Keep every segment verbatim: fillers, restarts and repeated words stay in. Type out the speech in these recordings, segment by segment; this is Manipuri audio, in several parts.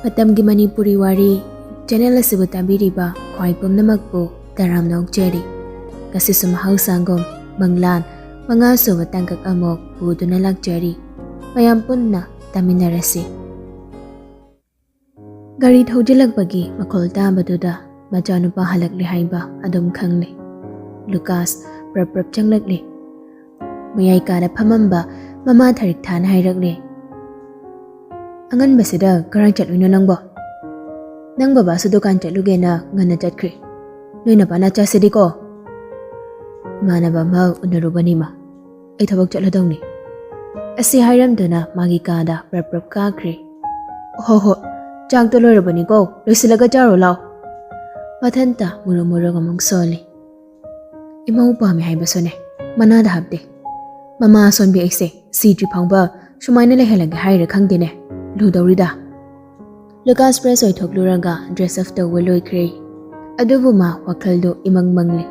ꯃꯇꯝꯒꯤ ꯃꯅꯤꯄꯨꯔꯤ ꯋꯥꯔꯤ ꯆꯦꯅꯦꯜ ꯑꯁꯤꯕꯨ ꯇꯥꯕꯤꯔꯤꯕ ꯈ꯭ꯋꯥꯏ ꯄꯨꯝꯅꯃꯛꯄꯨ ꯇꯔꯥꯝꯅ ꯑꯣꯛꯆꯔꯤ꯫ ꯉꯁꯤꯁꯨ ꯃꯍꯧꯁꯥꯒꯨꯝ ꯃꯪꯂꯥꯟ ꯃꯉꯥꯁꯨꯕ ꯇꯥꯡꯀꯛ ꯑꯃꯨꯛ ꯄꯨꯗꯨꯅ ꯂꯥꯛꯆꯔꯤ꯫ ꯃꯌꯥꯝ ꯄꯨꯟꯅ ꯇꯥꯃꯤꯟꯅꯔꯁꯤ꯫ ꯒꯥꯔꯤ ꯊꯧꯖꯤꯜꯂꯛꯄꯒꯤ ꯃꯈꯣꯜ ꯇꯥꯕꯗꯨꯗ ꯃꯆꯥꯅꯨꯄꯥ ꯍꯜꯂꯛꯂꯦ ꯍꯥꯏꯕ ꯑꯗꯨꯝ ꯈꯪꯂꯦ꯫ ꯂꯨꯀꯥꯁ ꯄ꯭ꯔꯞ ꯄ꯭ꯔꯞ ꯆꯪꯂꯛꯂꯦ꯫ ꯃꯌꯥꯏ ꯀꯥꯗ ꯐꯝꯃꯝꯕ ꯃꯃꯥ ꯊꯔꯤꯛ ꯊꯥꯅ ꯍꯥꯏꯔꯛꯂꯦ, "ꯑꯉꯟꯕꯁꯤꯗ ꯀꯔꯥꯏ ꯆꯠꯂꯨꯏꯅꯣ ꯅꯪꯕꯣ?" "ꯅꯪ ꯕꯕꯥꯁꯨ ꯗꯨꯀꯥꯟ ꯆꯠꯂꯨꯒꯦꯅ ꯉꯟꯅ ꯆꯠꯈ꯭ꯔꯦ꯫ ꯅꯣꯏ ꯅꯄꯥ ꯅꯆꯥꯁꯤꯗꯤꯀꯣ?" "ꯏꯃꯥꯟꯅꯕ ꯑꯃ ꯎꯅꯔꯨꯕꯅꯤꯃ꯫ ꯑꯩ ꯊꯕꯛ ꯆꯠꯂꯗꯧꯅꯤ꯫" ꯑꯁꯤ ꯍꯥꯏꯔꯝꯗꯨꯅ ꯃꯥꯒꯤ ꯀꯥꯗ ꯄ꯭ꯔꯞ ꯄ꯭ꯔꯞ ꯀꯥꯈ꯭ꯔꯦ꯫ "ꯍꯣ ꯍꯣ, ꯆꯥꯛꯇꯣ ꯂꯣꯏꯔꯕꯅꯤꯀꯣ, ꯂꯣꯏꯁꯤꯜꯂꯒ ꯆꯥꯔꯣ ꯂꯥꯎ꯫" ꯃꯊꯟꯇ ꯃꯨꯔꯨ ꯃꯨꯔꯨ ꯑꯃꯨꯛ ꯁꯣꯜꯂꯤ꯫ ꯏꯃꯧ ꯄꯥꯝꯃꯤ ꯍꯥꯏꯕꯁꯨꯅꯦ, ꯃꯅꯥꯗ ꯍꯥꯞꯇꯦ꯫ ꯃꯃꯥ ꯑꯁꯣꯟꯕꯤ ꯑꯩꯁꯦ ꯁꯤꯗ꯭ꯔꯤ ꯐꯥꯎꯕ ꯁꯨꯃꯥꯏꯅ ꯂꯩꯍꯜꯂꯒꯦ ꯍꯥꯏꯔ ꯈꯪꯗꯦꯅꯦ꯫ ꯂꯨꯗꯧꯔꯤꯗ꯫ ꯂꯨꯀꯥꯁ ꯐ꯭ꯔꯦꯁ ꯑꯣꯏꯊꯣꯛꯂꯨꯔꯒ ꯗ꯭ꯔꯦꯁ ꯑꯞ ꯇꯧꯕ ꯂꯣꯏꯈ꯭ꯔꯦ꯫ ꯑꯗꯨꯕꯨ ꯃꯥ ꯋꯥꯈꯜꯗꯣ ꯏꯃꯪ ꯃꯪꯂꯤ꯫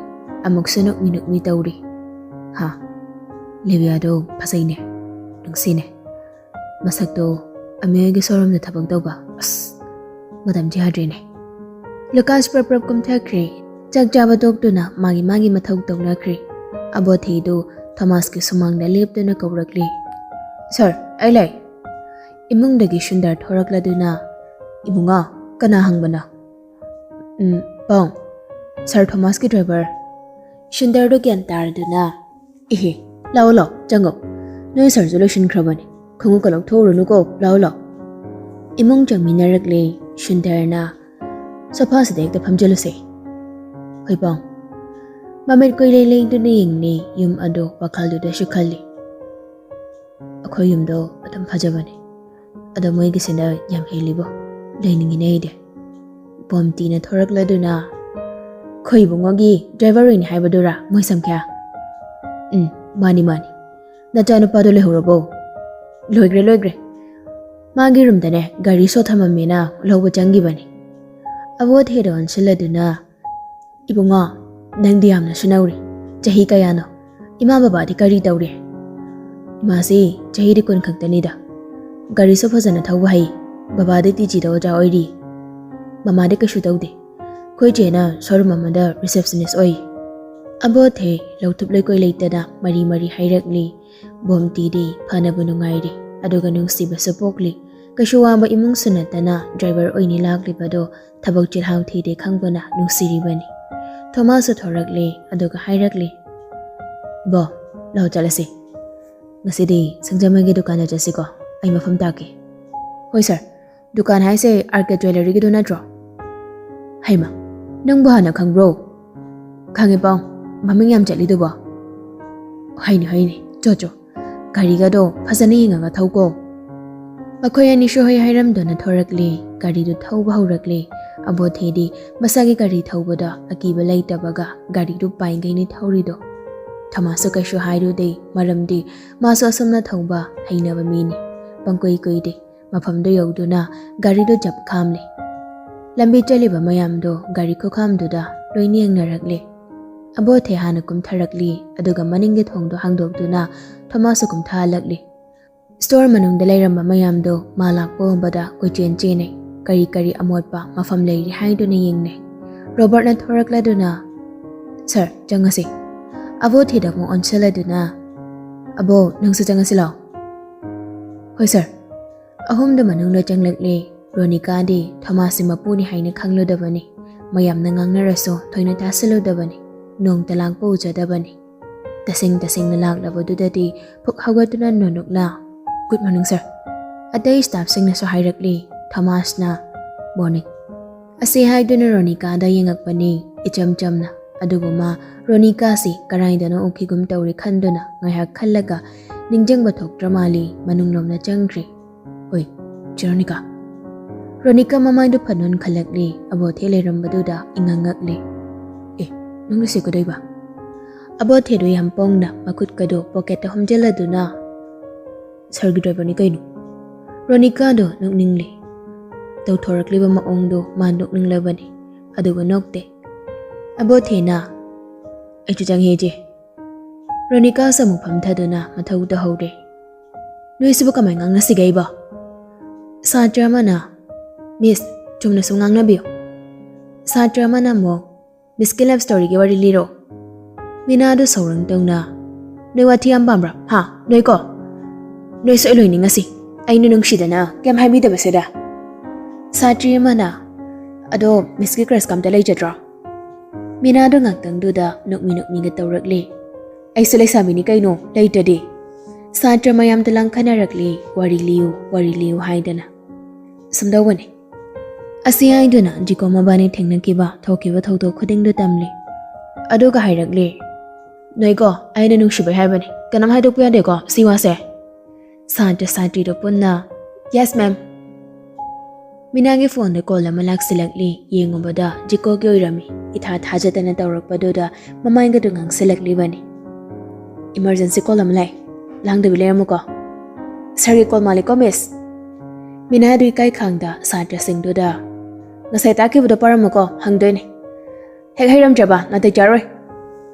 ꯑꯃꯨꯛꯁꯨ ꯅꯣꯛꯃꯤ ꯅꯣꯛꯃꯤ ꯇꯧꯔꯤ꯫ ꯍꯥ, ꯂꯤꯕꯤꯌꯥꯗꯣ ꯐꯖꯩꯅꯦ, ꯅꯨꯡꯁꯤꯅꯦ꯫ ꯃꯁꯛꯇꯣ ꯑꯃꯤꯌꯣꯏꯒꯤ ꯁꯣꯔꯨꯝꯗ ꯊꯕꯛ ꯇꯧꯕ꯫ ꯑꯁ, ꯃꯇꯝꯁꯦ ꯌꯥꯗ꯭ꯔꯦꯅꯦ꯫ ꯂꯨꯀꯥꯁ ꯄ꯭ꯔꯞ ꯄ꯭ꯔꯞ ꯀꯨꯝꯊꯈ꯭ꯔꯦ꯫ ꯆꯥꯛ ꯆꯥꯕ ꯇꯣꯛꯇꯨꯅ ꯃꯥꯒꯤ ꯃꯥꯒꯤ ꯃꯊꯧ ꯇꯧꯅꯈ꯭ꯔꯦ꯫ ꯑꯕꯣꯊꯤꯗꯨ ꯊꯣꯃꯥꯁꯀꯤ ꯁꯨꯃꯥꯡꯗ ꯂꯦꯞꯇꯨꯅ ꯀꯧꯔꯛꯂꯤ꯫ "ꯁꯥꯔ, ꯑꯩ ꯂꯩ꯫" ꯏꯃꯨꯡꯗꯒꯤ ꯁꯨꯟꯗꯔ ꯊꯣꯔꯛꯂꯗꯨꯅ, "ꯏꯕꯨꯡꯉꯣ, ꯀꯅꯥ ꯍꯪꯕꯅꯣ?" "ꯎꯝ, ꯄꯥꯎ, ꯁꯥꯔ ꯊꯣꯃꯥꯁꯀꯤ ꯗ꯭ꯔꯥꯏꯚꯔ꯫" ꯁꯨꯟꯗꯔꯗꯨ ꯒ꯭ꯌꯥꯟ ꯇꯥꯔꯗꯨꯅ, "ꯏꯍꯦ, ꯂꯥꯛꯑꯣ ꯂꯥꯛꯑꯣ, ꯆꯪꯉꯣ꯫ ꯅꯣꯏ ꯁꯥꯔꯁꯨ ꯂꯣꯏꯁꯤꯟꯈ꯭ꯔꯕꯅꯤ꯫ ꯈꯣꯡꯎꯞꯀ ꯂꯧꯊꯣꯛꯎꯔꯅꯨꯀꯣ, ꯂꯥꯛꯑꯣ ꯂꯥꯛꯑꯣ꯫" ꯏꯃꯨꯡ ꯆꯪꯃꯤꯟꯅꯔꯛꯂꯦ꯫ ꯁꯨꯟꯗꯔꯅ, "ꯁꯣꯐꯥꯁꯤꯗ ꯍꯦꯛꯇ ꯐꯝꯖꯜꯂꯨꯁꯦ꯫" "ꯍꯣꯏ ꯄꯥꯎ꯫" ꯃꯃꯤꯠ ꯀꯣꯏꯂꯩ ꯂꯩꯗꯨꯅ ꯌꯦꯡꯂꯤ꯫ ꯌꯨꯝ ꯑꯗꯨ ꯋꯥꯈꯜꯗꯨꯗꯁꯨ ꯈꯜꯂꯤ꯫ "ꯑꯩꯈꯣꯏ ꯌꯨꯝꯗꯣ ꯑꯗꯨꯝ ꯐꯖꯕꯅꯤ꯫ ꯑꯗꯣ ꯃꯣꯏꯒꯤꯁꯤꯅ ꯌꯥꯝ ꯍꯦꯜꯂꯤꯕꯣ꯫ ꯂꯩꯅꯤꯡꯉꯤꯅꯦ ꯑꯩꯗꯤ꯫" ꯄꯣꯝꯇꯤꯅ ꯊꯣꯔꯛꯂꯗꯨꯅ, "ꯑꯩꯈꯣꯏ ꯏꯕꯨꯡꯉꯣꯒꯤ ꯗ꯭ꯔꯥꯏꯚꯔ ꯑꯣꯏꯅꯤ ꯍꯥꯏꯕꯗꯨꯔꯥ, ꯃꯣꯏ ꯁꯝꯈ꯭ꯌꯥ?" "ꯎꯝ, ꯃꯥꯅꯤ, ꯃꯥꯅꯤ꯫ ꯅꯆꯥꯅꯨꯄꯥꯗꯣ ꯂꯩꯍꯧꯔꯕꯣ?" "ꯂꯣꯏꯈ꯭ꯔꯦ, ꯂꯣꯏꯈ꯭ꯔꯦ꯫ ꯃꯥꯒꯤ ꯔꯨꯝꯗꯅꯦ ꯒꯥꯔꯤ ꯁꯣ ꯊꯝꯃꯝꯃꯦꯅ ꯂꯧꯕ ꯆꯪꯈꯤꯕꯅꯤ꯫" ꯑꯕꯣꯊꯤꯗ ꯑꯣꯟꯁꯤꯜꯂꯗꯨꯅ, "ꯏꯕꯨꯡꯉꯣ, ꯅꯪꯗꯤ ꯌꯥꯝꯅꯁꯨ ꯅꯧꯔꯤ꯫ ꯆꯍꯤ ꯀꯌꯥꯅꯣ? ꯏꯃꯥ ꯕꯕꯥꯗꯤ ꯀꯔꯤ ꯇꯧꯔꯤ?" "ꯏꯃꯥꯁꯤ ꯆꯍꯤꯗꯤ ꯀꯨꯟ ꯈꯛꯇꯅꯤꯗ꯫ ꯒꯥꯔꯤꯁꯨ ꯐꯖꯅ ꯊꯧꯕ ꯍꯩ꯫ ꯕꯕꯥꯗꯤ ꯇꯤ ꯖꯤꯗ ꯑꯣꯖꯥ ꯑꯣꯏꯔꯤ꯫ ꯃꯃꯥꯗꯤ ꯀꯩꯁꯨ ꯇꯧꯗꯦ꯫ ꯑꯩꯈꯣꯏ ꯆꯦꯅ ꯁꯣꯔꯨꯝ ꯑꯃꯗ ꯔꯤꯁꯦꯞꯁꯅꯤꯁ ꯑꯣꯏ꯫ ꯑꯕꯣꯊꯦ ꯂꯧꯊꯨꯞ ꯂꯩꯀꯣꯏ ꯂꯩꯇꯅ ꯃꯔꯤ ꯃꯔꯤ ꯍꯥꯏꯔꯛꯂꯤ꯫ ꯕꯣꯝꯇꯤꯗꯤ ꯐꯅꯕꯨ ꯅꯨꯡꯉꯥꯏꯔꯤ, ꯑꯗꯨꯒ ꯅꯨꯡꯁꯤꯕꯁꯨ ꯄꯣꯛꯂꯤ꯫ ꯀꯩꯁꯨ ꯋꯥꯕ ꯏꯃꯨꯡꯁꯨ ꯅꯠꯇꯅ ꯗ꯭ꯔꯥꯏꯚꯔ ꯑꯣꯏꯅꯤ ꯂꯥꯛꯂꯤꯕꯗꯣ ꯊꯕꯛ ꯆꯤꯜꯍꯥꯎ ꯊꯤꯗꯦ ꯈꯪꯕꯅ ꯅꯨꯡꯁꯤꯔꯤꯕꯅꯤ꯫ ꯊꯣꯃꯥꯁꯁꯨ ꯊꯣꯔꯛꯂꯦ, ꯑꯗꯨꯒ ꯍꯥꯏꯔꯛꯂꯤ, "ꯕꯣ, ꯂꯥꯛꯑꯣ ꯆꯠꯂꯁꯤ꯫ ꯉꯁꯤꯗꯤ ꯁꯤꯡꯖꯃꯩꯒꯤ ꯗꯨꯀꯥꯟꯗ ꯆꯠꯁꯤꯀꯣ, ꯑꯩ ꯃꯐꯝ ꯇꯥꯛꯀꯦ"꯫ "ꯍꯣꯏ ꯁꯥꯔ, ꯗꯨꯀꯥꯟ ꯍꯥꯏꯁꯦ ꯑꯥꯔ ꯀꯦ ꯖ꯭ꯋꯦꯂꯔꯤꯒꯤꯗꯣ ꯅꯠꯇ꯭ꯔꯣ?" "ꯍꯩꯃ, ꯅꯪꯕꯨ ꯍꯥꯟꯅ ꯈꯪꯕ꯭ꯔꯣ?" "ꯈꯪꯉꯦ ꯄꯥꯎ, ꯃꯃꯤꯡ ꯌꯥꯝ ꯆꯠꯂꯤꯗꯨꯕꯣ?" "ꯍꯩꯅꯦ ꯍꯩꯅꯦ, ꯆꯣ ꯆꯣ, ꯒꯥꯔꯤꯒꯗꯣ ꯐꯖꯅ ꯌꯦꯡꯉꯒ ꯊꯧꯀꯣ"꯫ ꯃꯈꯣꯏ ꯑꯅꯤꯁꯨ ꯍꯣꯏ ꯍꯥꯏꯔꯝꯗꯨꯅ ꯊꯣꯔꯛꯂꯦ꯫ ꯒꯥꯔꯤꯗꯨ ꯊꯧꯕ ꯍꯧꯔꯛꯂꯦ꯫ ꯑꯕꯣꯊꯦꯗꯤ ꯃꯁꯥꯒꯤ ꯒꯥꯔꯤ ꯊꯧꯕꯗ ꯑꯀꯤꯕ ꯂꯩꯇꯕꯒ ꯒꯥꯔꯤꯗꯨ ꯄꯥꯏꯒꯩꯅꯤ ꯊꯧꯔꯤꯗꯣ꯫ ꯊꯣꯃꯥꯁꯁꯨ ꯀꯩꯁꯨ ꯍꯥꯏꯔꯨꯗꯦ, ꯃꯔꯝꯗꯤ ꯃꯥꯁꯨ ꯑꯁꯨꯝꯅ ꯊꯧꯕ ꯍꯩꯅꯕ ꯃꯤꯅꯤ꯫ ꯄꯪꯀꯨꯏ ꯀꯨꯏꯗꯦ꯫ ꯃꯐꯝꯗꯨ ꯌꯧꯗꯨꯅ ꯒꯥꯔꯤꯗꯨ ꯖꯞ ꯈꯥꯝꯂꯦ꯫ ꯂꯝꯕꯤ ꯆꯠꯂꯤꯕ ꯃꯌꯥꯝꯗꯣ ꯒꯥꯔꯤ ꯈꯨꯈꯥꯝꯗꯨꯗ ꯂꯣꯏꯅ ꯌꯦꯡꯅꯔꯛꯂꯦ꯫ ꯑꯕꯣꯊꯦ ꯍꯥꯟꯅ ꯀꯨꯝꯊꯔꯛꯂꯤ, ꯑꯗꯨꯒ ꯃꯅꯤꯡꯒꯤ ꯊꯣꯡꯗꯣ ꯍꯥꯡꯗꯣꯛꯇꯨꯅ ꯊꯣꯃꯥꯁꯁꯨ ꯀꯨꯝꯊꯍꯜꯂꯛꯂꯤ꯫ ꯁ꯭ꯇꯣꯔ ꯃꯅꯨꯡꯗ ꯂꯩꯔꯝꯕ ꯃꯌꯥꯝꯗꯣ ꯃꯥ ꯂꯥꯛꯄ ꯎꯕꯗ ꯀꯣꯏꯆꯦꯟ ꯆꯦꯟꯅꯩ꯫ ꯀꯔꯤ ꯀꯔꯤ ꯑꯃꯣꯠꯄ ꯃꯐꯝ ꯂꯩꯔꯤ ꯍꯥꯏꯗꯨꯅ ꯌꯦꯡꯅꯩ꯫ ꯔꯣꯕꯔꯠꯅ ꯊꯣꯔꯛꯂꯗꯨꯅ, "ꯁꯥꯔ, ꯆꯪꯉꯁꯤ"꯫ ꯑꯕꯣꯊꯦꯗ ꯑꯃꯨꯛ ꯑꯣꯟꯁꯤꯜꯂꯗꯨꯅ, "ꯑꯕꯣ, ꯅꯪꯁꯨ ꯆꯪꯉꯁꯤ ꯂꯥꯎ"꯫ "ꯍꯣꯏ ꯁꯥꯔ"꯫ ꯑꯍꯨꯝꯗꯨ ꯃꯅꯨꯡꯗ ꯆꯪꯂꯛꯂꯦ꯫ ꯔꯣꯅꯤꯀꯥꯗꯤ ꯊꯣꯃꯥꯁꯁꯤ ꯃꯄꯨꯅꯤ ꯍꯥꯏꯅ ꯈꯪꯂꯨꯗꯕꯅꯤ꯫ ꯃꯌꯥꯝꯅ ꯉꯥꯡꯅꯔꯁꯨ ꯊꯣꯏꯅ ꯇꯥꯁꯤꯜꯂꯨꯗꯕꯅꯤ꯫ ꯅꯣꯡꯇ ꯂꯥꯛꯄ ꯎꯖꯗꯕꯅꯤ꯫ ꯇꯁꯦꯡ ꯇꯁꯦꯡꯅ ꯂꯥꯛꯂꯕꯗꯨꯗꯗꯤ ꯐꯨꯛ ꯍꯧꯒꯠꯇꯨꯅ ꯅꯣꯅꯨꯛꯅ, "ꯒꯨꯗ ꯃꯣꯔꯅꯤꯡ ꯁꯥꯔ"꯫ ꯑꯇꯩ ꯁ꯭ꯇꯥꯐꯁꯤꯡꯅꯁꯨ ꯍꯥꯏꯔꯛꯂꯤ꯫ ꯊꯣꯃꯥꯁꯅ, "ꯃꯣꯔꯅꯤꯡ" ꯑꯁꯤ ꯍꯥꯏꯗꯨꯅ ꯔꯣꯅꯤꯀꯥꯗ ꯌꯦꯡꯉꯛꯄꯅꯤ꯫ ꯏꯆꯝ ꯆꯝꯅ꯫ ꯑꯗꯨꯕꯨ ꯃꯥ ꯔꯣꯅꯤꯀꯥꯁꯤ ꯀꯔꯥꯏꯗꯅꯣ ꯎꯈꯤꯒꯨꯝ ꯇꯧꯔꯦ ꯈꯟꯗꯨꯅ ꯉꯥꯏꯍꯥꯛ ꯈꯜꯂꯒ ꯅꯤꯡꯁꯤꯡꯕ ꯊꯣꯛꯇ꯭ꯔ ꯃꯥꯜꯂꯤ, ꯃꯅꯨꯡꯂꯣꯝꯗ ꯆꯪꯈ꯭ꯔꯦ꯫ "ꯍꯣꯏ, ꯆꯦ ꯔꯣꯅꯤꯀꯥ"꯫ ꯔꯣꯅꯤꯀꯥ ꯃꯃꯥꯏꯗꯨ ꯐꯠ ꯅꯣꯟꯈꯠꯂꯛꯂꯦ꯫ ꯑꯕꯣꯊꯦ ꯂꯩꯔꯝꯕꯗꯨꯗ ꯏꯉꯛ ꯉꯛꯂꯦ꯫ "ꯑꯦ, ꯅꯪꯅ ꯁꯤ ꯀꯩꯗꯧꯕ?" ꯑꯕꯣꯊꯦꯗꯨ ꯌꯥꯝ ꯄꯣꯡꯅ ꯃꯈꯨꯠꯀꯗꯨ ꯄꯣꯀꯦꯠꯇ ꯍꯨꯝꯖꯤꯜꯂꯗꯨꯅ, "ꯁꯥꯔꯒꯤ ꯗ꯭ꯔꯥꯏꯚꯔꯅꯤ ꯀꯩꯅꯣ"꯫ ꯔꯣꯅꯤꯀꯥꯗꯣ ꯅꯣꯛꯅꯤꯡꯂꯦ꯫ ꯇꯧꯊꯣꯔꯛꯂꯤꯕ ꯃꯑꯣꯡꯗꯣ ꯃꯥ ꯅꯣꯛꯅꯤꯡꯂꯕꯅꯤ, ꯑꯗꯨꯕꯨ ꯅꯣꯛꯇꯦ꯫ ꯑꯕꯣꯊꯦꯅ, "ꯑꯩꯁꯨ ꯆꯪꯉꯦ, ꯏꯆꯦ"꯫ ꯔꯣꯅꯤꯀꯥꯁꯨ ꯑꯃꯨꯛ ꯐꯝꯊꯗꯨꯅ ꯃꯊꯧ ꯇꯧꯍꯧꯔꯦ꯫ "ꯅꯣꯏꯁꯤꯕꯨ ꯀꯃꯥꯏ ꯉꯥꯡꯅꯁꯤꯒꯦ ꯑꯩꯕꯣ?" ꯁꯥꯇ꯭ꯔ ꯑꯃꯅ, "ꯃꯤꯁ, ꯆꯨꯝꯅ ꯁꯨꯝ ꯉꯥꯡꯅꯕꯤꯌꯨ꯫" ꯁꯥꯇ꯭ꯔ ꯑꯃꯅ ꯑꯃꯨꯛ, "ꯃꯤꯁꯀꯤ ꯂꯚ ꯁ꯭ꯇꯣꯔꯤꯒꯤ ꯋꯥꯔꯤ ꯂꯤꯔꯣ꯫" ꯃꯤꯅꯥꯗꯨ ꯁꯧꯔꯪ ꯇꯧꯅ, "ꯅꯣꯏ ꯋꯥꯊꯤ ꯌꯥꯝ ꯄꯥꯝꯕ꯭ꯔꯥ? ꯍꯥ? ꯅꯣꯏꯀꯣ? ꯅꯣꯏ ꯁꯣꯏ ꯂꯣꯏꯅꯤꯡꯉꯁꯤ꯫ ꯑꯩꯅ ꯅꯨꯡꯁꯤꯗꯅ ꯀꯩꯝ ꯍꯥꯏꯕꯤꯗꯕꯁꯤꯗ꯫" ꯁꯥꯇ꯭ꯔꯤ ꯑꯃꯅ, "ꯑꯗꯣ ꯃꯤꯁꯀꯤ ꯀ꯭ꯔꯁꯀ ꯑꯝꯇ ꯂꯩꯖꯗ꯭ꯔꯣ?" ꯃꯤꯅꯥꯗꯣ ꯉꯥꯛꯇꯪꯗꯨꯗ ꯅꯣꯛꯃꯤ ꯅꯣꯛꯃꯤꯒ ꯇꯧꯔꯛꯂꯦ꯫ "ꯑꯩꯁꯨ ꯂꯩꯁꯥꯕꯤꯅꯤ ꯀꯩꯅꯣ, ꯂꯩꯇ꯭ꯔꯗꯤ꯫" ꯁꯥꯇ꯭ꯔ ꯃꯌꯥꯝꯗ ꯂꯥꯡꯈꯠꯅꯔꯛꯂꯦ, "ꯋꯥꯔꯤ ꯂꯤꯌꯨ, ꯋꯥꯔꯤ ꯂꯤꯌꯨ" ꯍꯥꯏꯗꯅ꯫ ꯁꯨꯝꯗꯧꯕꯅꯤ꯫ ꯑꯁꯤ ꯍꯥꯏꯗꯨꯅ ꯖꯤꯀꯣ ꯃꯕꯥꯅꯤ ꯊꯦꯡꯅꯈꯤꯕ, ꯊꯣꯛꯈꯤꯕ ꯊꯧꯗꯣꯛ ꯈꯨꯗꯤꯡꯗꯨ ꯇꯝꯂꯦ꯫ ꯑꯗꯨꯒ ꯍꯥꯏꯔꯛꯂꯦ, "ꯅꯣꯏꯀꯣ, ꯑꯩꯅ ꯅꯨꯡꯁꯤꯕꯩ ꯍꯥꯏꯕꯅꯤ, ꯀꯅꯥꯝ ꯍꯥꯏꯗꯣꯛꯄ ꯌꯥꯗꯦꯀꯣ ꯁꯤ ꯋꯥꯁꯦ꯫" ꯁꯥꯇ꯭ꯔ ꯁꯥꯇ꯭ꯔꯤꯗꯣ ꯄꯨꯟꯅ, "Yes, ma'am꯫" ꯃꯤꯅꯥꯒꯤ ꯐꯣꯟꯗ ꯀꯣꯜ ꯑꯃ ꯂꯥꯛꯁꯤꯜꯂꯛꯂꯤ꯫ ꯌꯦꯡꯉꯨꯕꯗ ꯖꯤꯀꯣꯒꯤ ꯑꯣꯏꯔꯝꯃꯤ꯫ ꯏꯊꯥ ꯊꯥꯖꯗꯅ ꯇꯧꯔꯛꯄꯗꯨꯗ ꯃꯃꯥꯏꯒꯗꯨ ꯉꯥꯡꯁꯤꯜꯂꯛꯂꯤꯕꯅꯤ꯫ "Emergency call ꯑꯃ ꯂꯥꯛꯑꯦ, ꯂꯥꯡꯗꯕꯤ ꯂꯩꯔꯝꯃꯨꯀꯣ꯫" "ꯁꯥꯔꯒꯤ ꯀꯣꯜ ꯃꯥꯜꯂꯤꯀꯣ, ꯃꯤꯁ꯫" ꯃꯤꯅꯥꯗꯨ ꯏꯀꯥꯏ ꯈꯥꯡꯗ ꯁꯥꯇ꯭ꯔꯁꯤꯡꯗꯨꯗ, "ꯉꯁꯥꯏ ꯇꯥꯛꯈꯤꯕꯗꯣ ꯄꯥꯔꯝꯃꯨꯀꯣ, ꯍꯪꯗꯣꯏꯅꯦ꯫ ꯍꯦꯛ ꯍꯩꯔꯝꯗ꯭ꯔꯕ ꯅꯥꯇꯩ ꯆꯥꯔꯣꯏ꯫"